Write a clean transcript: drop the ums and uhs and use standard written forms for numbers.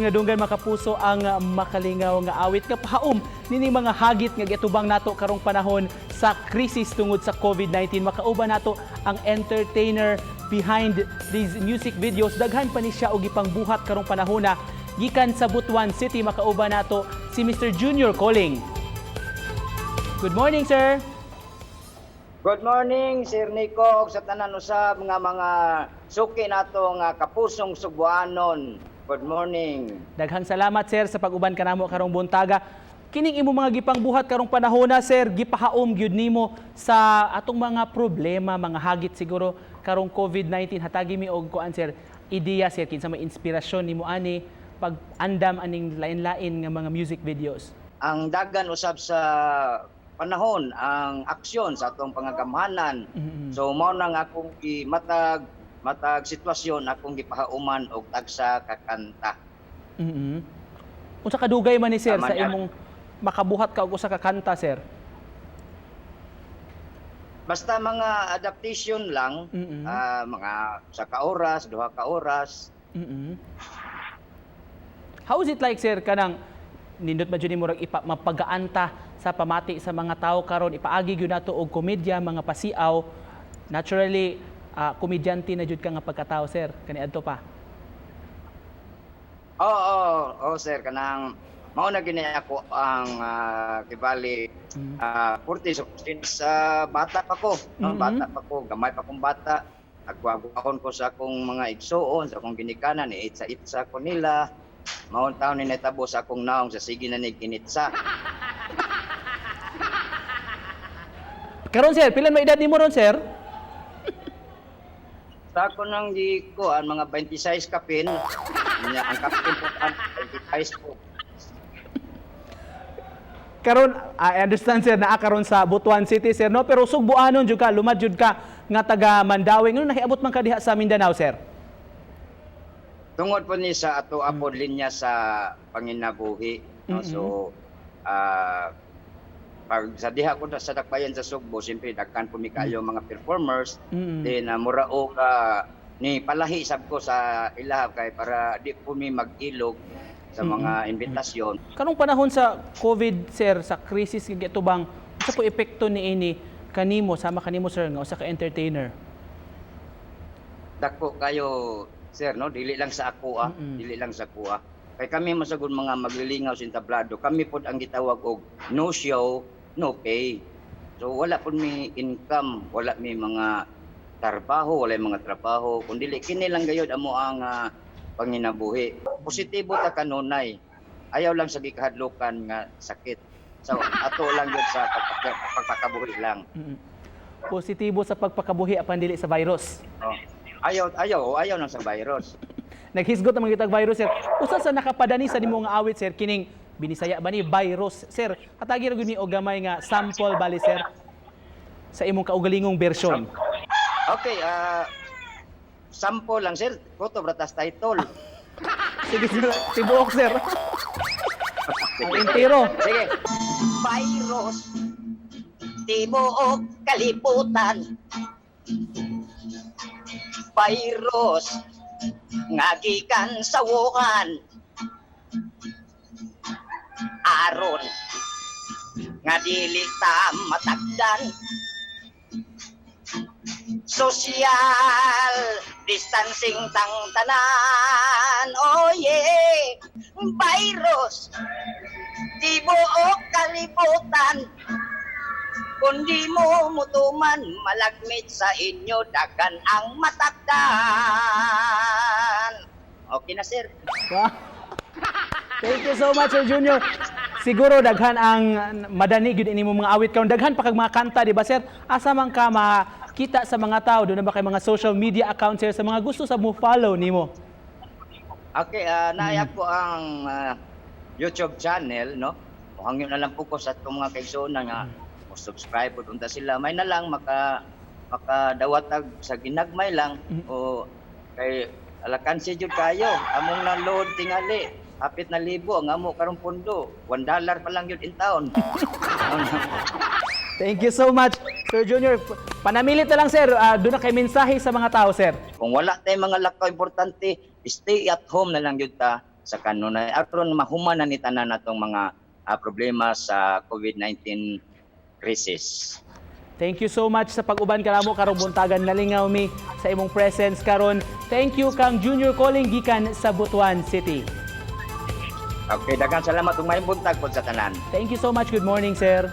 Inyong nadunggan, mga kapuso, ang makalingaw nga awit nga pahaom nining mga hagit nga giatubang nato karong panahon sa krisis tungod sa COVID-19. Makauban nato ang entertainer behind these music videos. Daghan pa ni siya og gipangbuhat karong panahona. Gikan sa Butuan City, makauban nato si Mr. Junior Calling. Good morning, sir. Good morning, Sir Nico, ug sa tanan usab nga mga suki nato nga kapusong Sugbuanon. Good morning. Daghang salamat, sir, sa pag-uban kanamo karong buntaga. Kining imong mga gipangbuhat karong panahona, sir, gipahaom gyud nimo sa atong mga problema, mga hagit siguro karong COVID-19. Hatagi mi og kuan, sir, ideya, sir, kinsa may inspirasyon nimo ani pag andam aning lain-lain nga mga music videos? Ang dagan usab sa panahon, ang aksyon sa atong pangagamhanan. So mao na nga akong gimatag matag sitwasyon akong gipahauman og tagsa ka kanta. Unsa kadugay man ni, sir, Tama sa niya. Imong makabuhat ka og usa ka kanta, sir? Basta mga adaptation lang, mga sa ka oras, 2 ka oras. How is it like, sir, kanang nindot man jud ni murag ipa mapagaanta sa pamati sa mga tao karon, ipaagi gyud nato og komedya, mga pasiaw? Naturally, komedyante na jud ka nga pagkatao, sir, kaniadto pa. Oo, sir, kanang mao na gini ako ang kibali 40 so since bata pa ko, no? Bata pa ko, gamay pa kong bata. Agwagwahon ko sa akong mga igsuon, sa akong ginikanan, itsa-itsa ko nila. Mao taon ni natabo sa akong naong sa sige na ni ginitsa. Karon, sir, pila may edad nimo ron, sir? Sa ako nang gi ko ang mga 26 kapin, nya ang kapin po ang 26 po. Karon, I understand, sir, naa karon sa Butuan City, sir, no? Pero Sugbuanon jud ka, lumad jud ka nga taga Mandaue. Ngano nahiabot man ka diha sa Mindanao, sir? Tungod po ni sa ato apod linya sa panginabuhi, no? So pag sa diha ko sa dakbayan sa Sugbo, siyempre daghan po mi kaayo mga performers. Then mura og ni palahi sab ko sa ilaha kay para di po mi mag-ilog sa mga imbitasyon. Karong panahon sa COVID, sir, sa crisis nga bang unsa po epekto niini kanimo, sama kanimo, sir, nga usa ka entertainer? Dako kayo, sir, no? Dili lang sa ako ah, dili lang sa ako ah. Kay kami masagod mga maglilingaw sa entablado, kami pod ang gitawag og no show, no pay. So wala pod mi income, wala mi mga trabaho, wala mga trabaho, kun dili kini lang gayud amo ang panginabuhi. Positibo ta kanunay. Ayaw lang sa gikahadlukan nga sakit. So ato lang gyud sa pagpakabuhi lang. Positibo sa pagpakabuhi apan dili sa virus. Oh. Ayaw ayaw ayaw lang sa virus. Naghisgot ang mga kitag virus, sir. Usa sa nakapadani sa nimo nga awit, sir, kining Binisaya ba ni virus, sir? Hatagi ra gyud ni og gamay nga sample bali, sir, sa imong kaugalingong version. Okay, sample lang, sir. Kutob ra tas title. Sige, sir, tibuok, sir. Ang entero. Sige. Virus tibuok kalibutan, virus nga gikan sa Wuhan, aron nga dili ta matagdan, social distancing tang tanan. Oh yeah, virus tibuok kalibutan, kung di mo mutuman, malagmit sa inyo, dagan ang matakdan. Okay na, sir. Wow. Thank you so much, Sir Junior. Siguro daghan ang madani gyud ini mo mga awit karon. Daghan pa kag mga kanta, di ba, sir? Asa man ka makita sa mga tao? Doon na ba kay mga social media account, sir, sa mga gusto sa mo follow nimo? Okay, naaya ko ang YouTube channel, no? Muhangyo na lang po ko sa atong mga kaigsuonan nga mo subscribe po unta sila. May na lang makadawatag sa ginagmay lang o kay alakansi jud kayo. Among na load tingali hapit na libo ang amo karong pundo. $1 pa lang yun in town. Thank you so much, Sir Junior. Panamilit na lang, sir. Doon na kay mensahe sa mga tao, sir. Kung wala tay mga lakaw importante, stay at home na lang yun ta. sa kanunay aron mahuman na ni tanan natong mga problema sa COVID-19 crisis. Thank you so much sa pag-uban kanamo karong buntagan. Nalingaw mi sa imong presence karon. Thank you kang Junior Calling gikan sa Butuan City. Okay, daghang salamat ug maayong buntag pod sa tanan. Thank you so much. Good morning, sir.